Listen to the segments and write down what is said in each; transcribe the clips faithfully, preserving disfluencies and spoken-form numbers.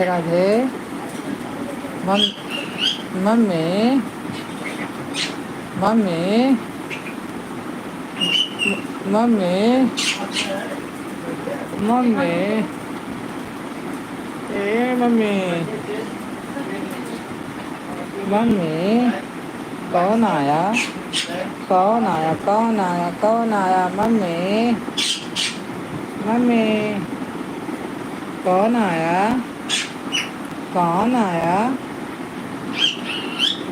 राधे। मम-, मम्मी, मम्मी, मम्मी, मम्मी, ए मम्मी, मम्मी, कौन आया? कौन आया? कौन आया? कौन आया? मम्मी, मम्मी, कौन आया? कौन आया?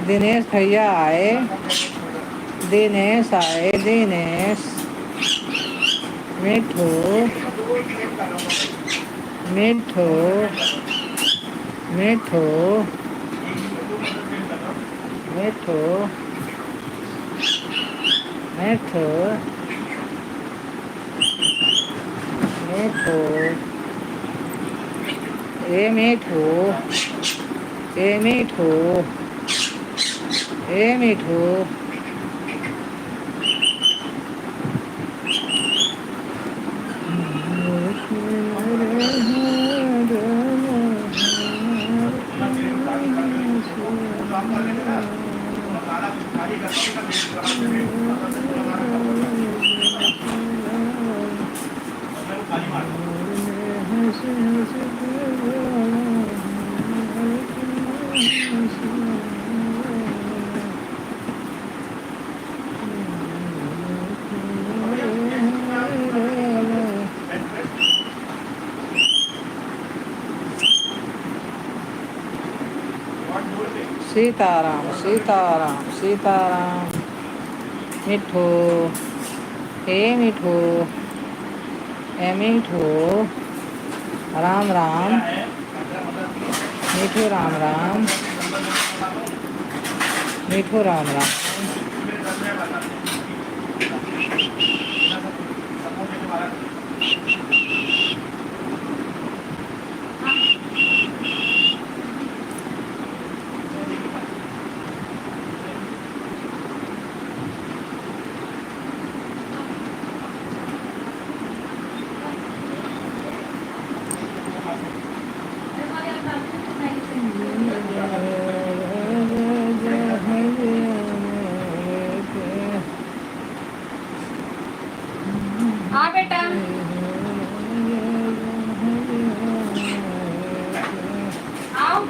दिनेश भैया आए, दिनेश आए, दिनेश। मिठू, मिठू, मिठू, मिठू, मिठू। मिठू, ए मिठू, ए मिठू, ए मिठू। सीताराम, सीताराम, सीताराम। मिठू, हे मिठू, हे मिठू, राम राम। मिठू राम राम, मिठू राम राम। हाँ बेटा, आओ।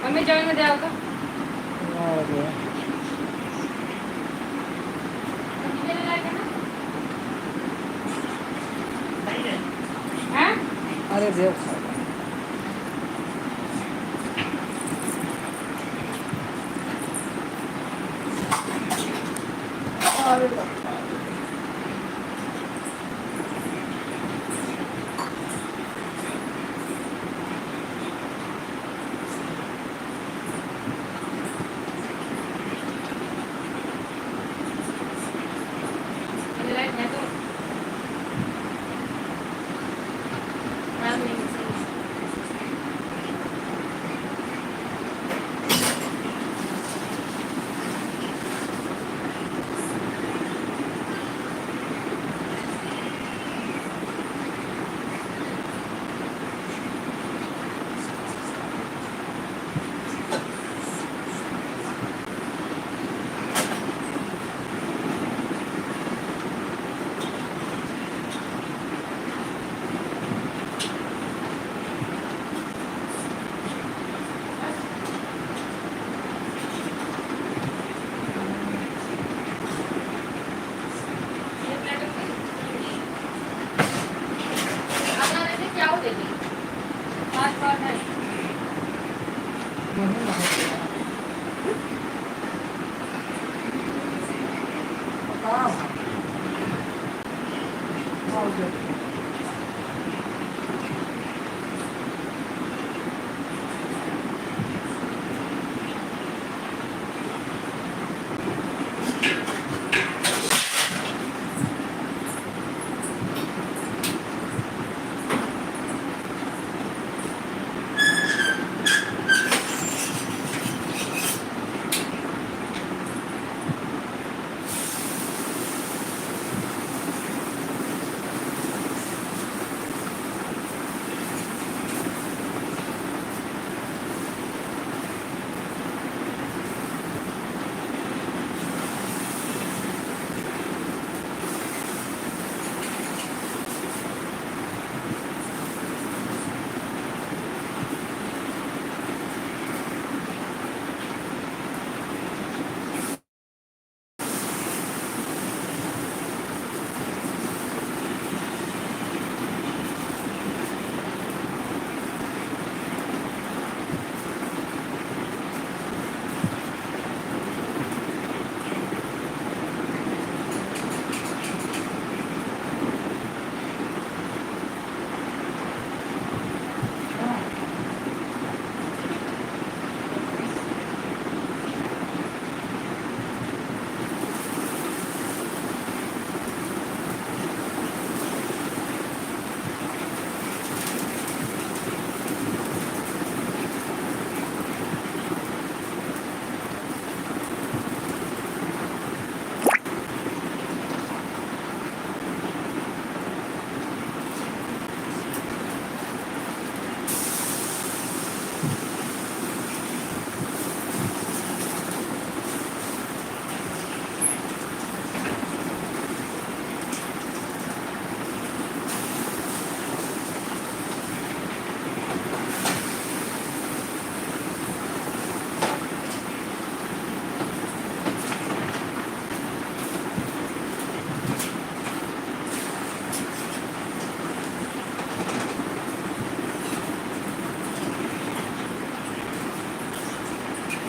मम्मी, जमीन में दे आओ तो। हाँ? अरे देव। अरे बाप।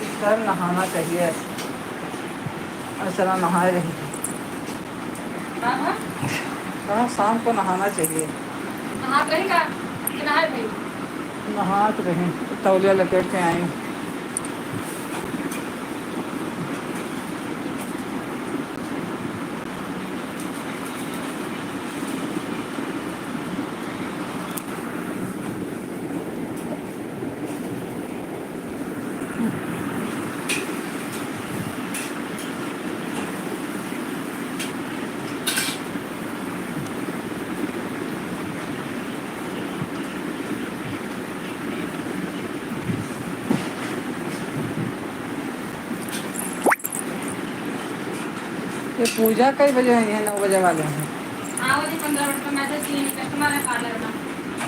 इस टाइम नहाना चाहिए। ऐसा ना नहाए रही। हाँ, हाँ। हाँ, शाम को नहाना चाहिए। नहात रही का? कि नहाए भाई? नहात रही, तौलिया लपेट के आई। ये पूजा कई बजे है? ये नौ बजे वाले हैं। हाँ, वो जी पंद्रह मिनट में मैसेज किए, कस्टमर है पार्लर में।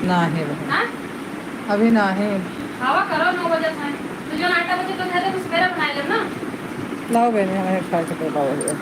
ना है बहन। हाँ? अभी ना है। खावा करो, नौ बजे खाए। तो जो आटा बचे तो घर से मेरा बना ले ना। लाओ बहन, हमें खाए के तो लाओ।